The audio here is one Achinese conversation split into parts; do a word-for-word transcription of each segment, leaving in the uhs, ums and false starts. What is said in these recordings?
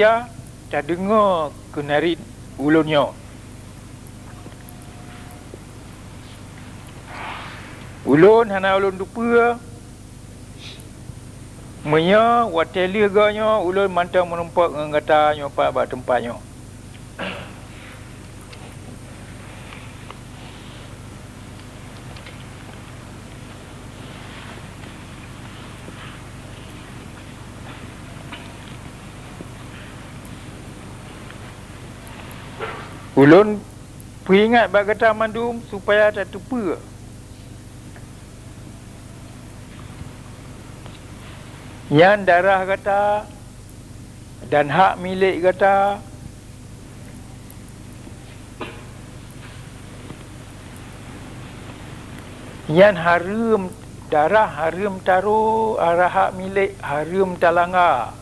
Ya, tadeungoe keunarit ulôn nyoe. Ulôn hana ulôn teupeue, meunyoe watée lheueh goe nyoe ulôn mantong meurumpok ngon gata nyoe pat bak teumpat nyoe. Ulôn peuingat bak gata mandum supaya tateupeue. Nyan darah gata dan hak milék gata, nyan hareuem, darah hareuem taroh, darah hak milék hareuem talangga.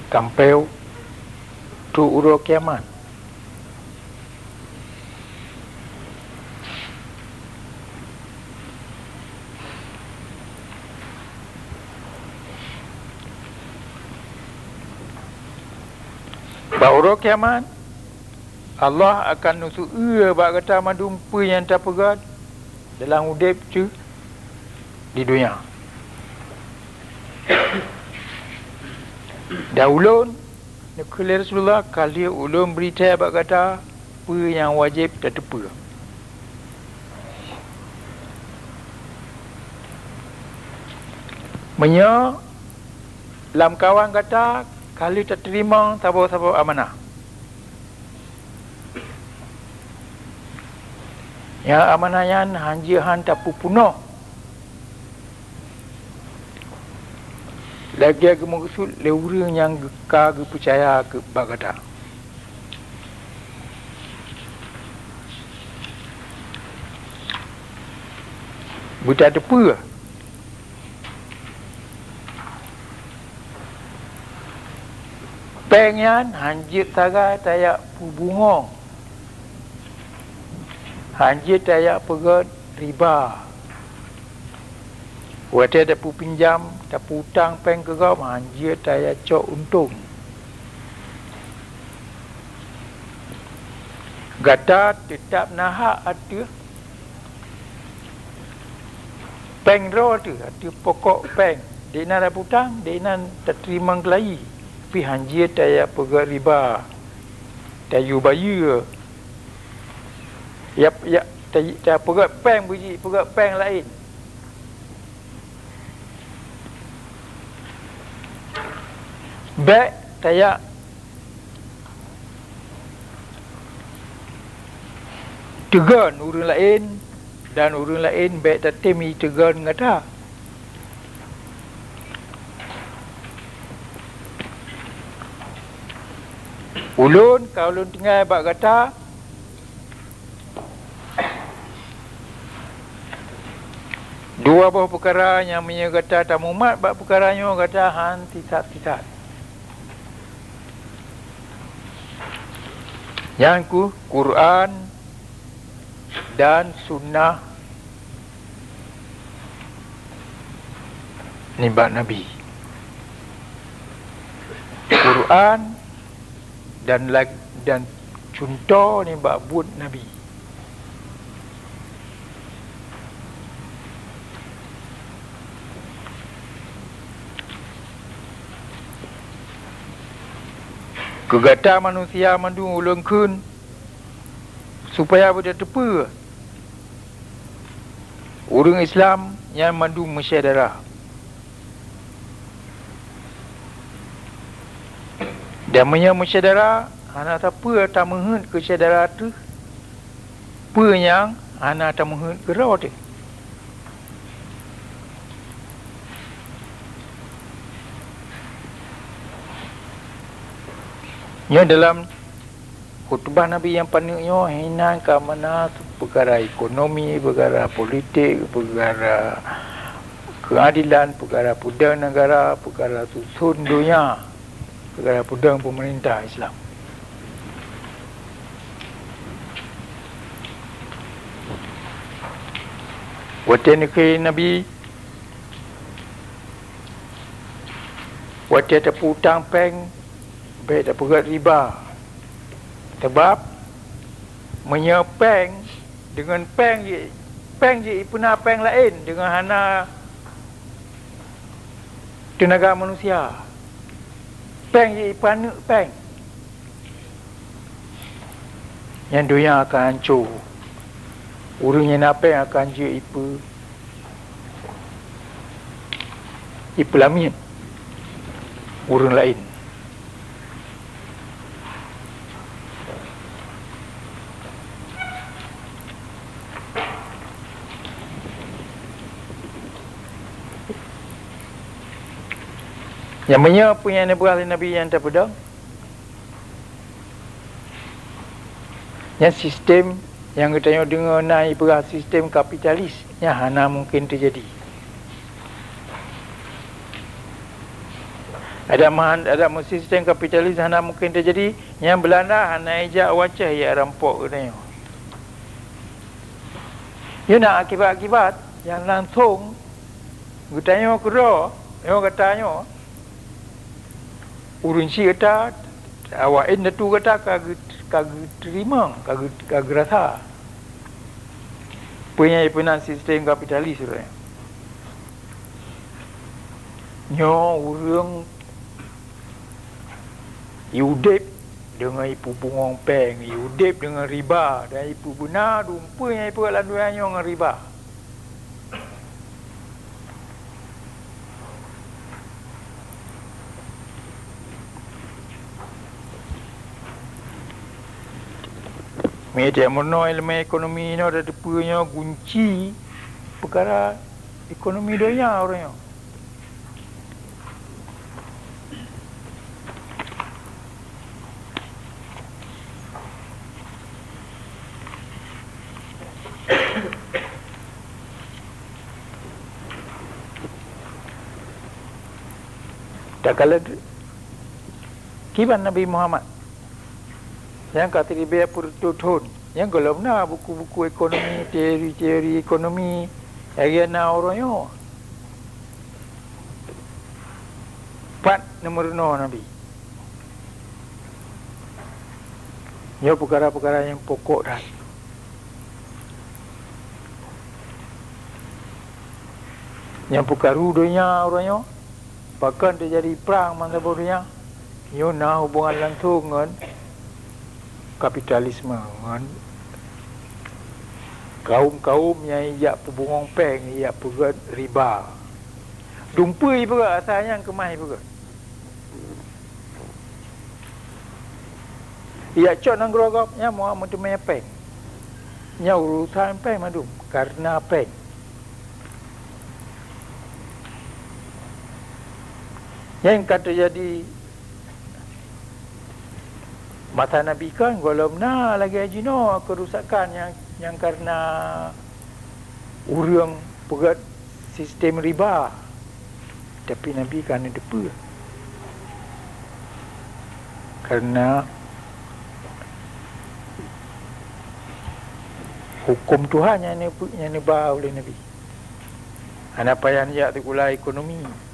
Sampoe trok uroe kiamat. Bak uroe kiamat, Allah akan neuseu'eue bak gata mandum peue nyang tapeugét dalam udeb teuh di donya. Dan ulôn, neukheun lé Rasulullah, ka lheueh ulôn bri that bak gata peue nyang wajéb tateupeue. Meunyoe lamkawan gata ka lheueh tateurimong saboh-saboh amanah, nyang amanah nyan hanjeuet han tapeupunoh. Lagée geumeukeusut lé ureuëng nyang geu-, ka geupeucaya keu bak gata. Beutateupeue, péng nyan hanjeuet sagai tajak peubungong, hanjeuet tajak peugét riba. Watée tapeupinjam, tapeuutang péng keu gob, hanjeuet tajak cok untông. Gata teutab na hak ateueh péng droe teuh, ateueh pokok péng. Dek na tapeutang, dek na tateurimong keulayi, pih hanjeuet tajak peugét riba, tayue bayeue. Ya, ya, ta-, tapeugét péng beujih, peugét péng laén. Bék tajak teugon ureuëng laén, dan ureuëng laén bék tatem jiteugon gata. Ulôn ka ulôn tinggai bak gata dua boh peukara nyang meunyoe gata tamumat bak peukara nyoe, gata han sisat-sisat. Nyan kheueh Quran dan Sunnah nibak Nabi. Quran dan lag-, dan cuntoh nibak buet Nabi. Keu gata manusia mandum ulôn kheun, supaya beutateupeue ureuëng Islam nyan mandum meusyedara. Dan meunyoe meusyedara hana sapeue tameuheuet keu syedara teuh, peue nyang hana tameuheuet keudroe teuh? Nyoe dalam khutubah Nabi nyang paneuk nyoe hinan ka meunan peukara ekonomi, peukara politik, peukara keuadilan, peukara peudong negara, peukara susun donya. Peugah peudong peumeurintah Islam. Watée neukheun Nabi, watée tapeu-utang péng, bék tapeugét riba. Sabab meunyoe péng, deungon péng jih, péng jih ipeuna péng laén deungon hana teunaga manusia. Péng jih ipaneuk péng. Nyan donya akan hanco. Ureuëng nyang na péng akan jeuet ipeu-, ipeulamiet ureuëng laén. Nyang meunyoe peue nyang neupeugah lé Nabi nyan tapeudong, nyan sistem nyang geutanyoe deungoe na ipeugah sistem kapitalis, nyan hana mungken teujadi. Adak meuhan-, adak meusistem kapitalis hana mungken teujadi, nyan Beulanda hana ijak u Aceh jak rampok geutanyoe. Nyoe na akibat-akibat nyang langsong geutanyoe keudroe, nyoe gata nyoe, ureuëng syiek gata, awak indatu gata ka geu-, ka geuteurimong, ka geu-, ka geurasa. Peue nyang ipeuna sistem kapitalis uroe nyoe? Nyoe ureuëng iudeb deungon ipeubungong péng, iudeb deungon riba, dan ipeubeuna dumpeue nyang ipeugét lam donya nyoe ngon riba. Meunyoe meurunoe ileumèe ekonomi nyoe tateupeue nyoe gunci peukara ekonomi donya uroe nyoe. Takalon kiban Nabi Muhammad nyang ka siribèe peureutôh thôn, nyang gohlom na buku-buku ekonomi, teori-teori ekonomi nyang na uroe nyoe. Pat neumeurunoe Nabi? Nyoe peukara-peukara nyang pokok that. Nyang peukaru donya uroe nyoe, pakon teujadi prang mantong donya, nyoe na hubongan langsong ngon kapitalisme, ngon kawöm-kawöm nyang ijak peubungong péng, ijak peugöt riba. Dumpeue ipeugöt, asai nyan keumah ipeugöt. Ijak cok nanggroe gob nyan meuteumèe péng. Nyan urusan péng mandum, kareuna péng. Nyang ka teujadi masa Nabi kan gohlom na lagèe jinoe keurusakan nyang, nyang kareuna ureueng peugöt sistem riba. Tapi Nabi ka neuteupeue. Kareuna huköm Tuhan nyang neupeu-, nyang neuba ulèh Nabi. Hana payah neujak sikula ekonomi.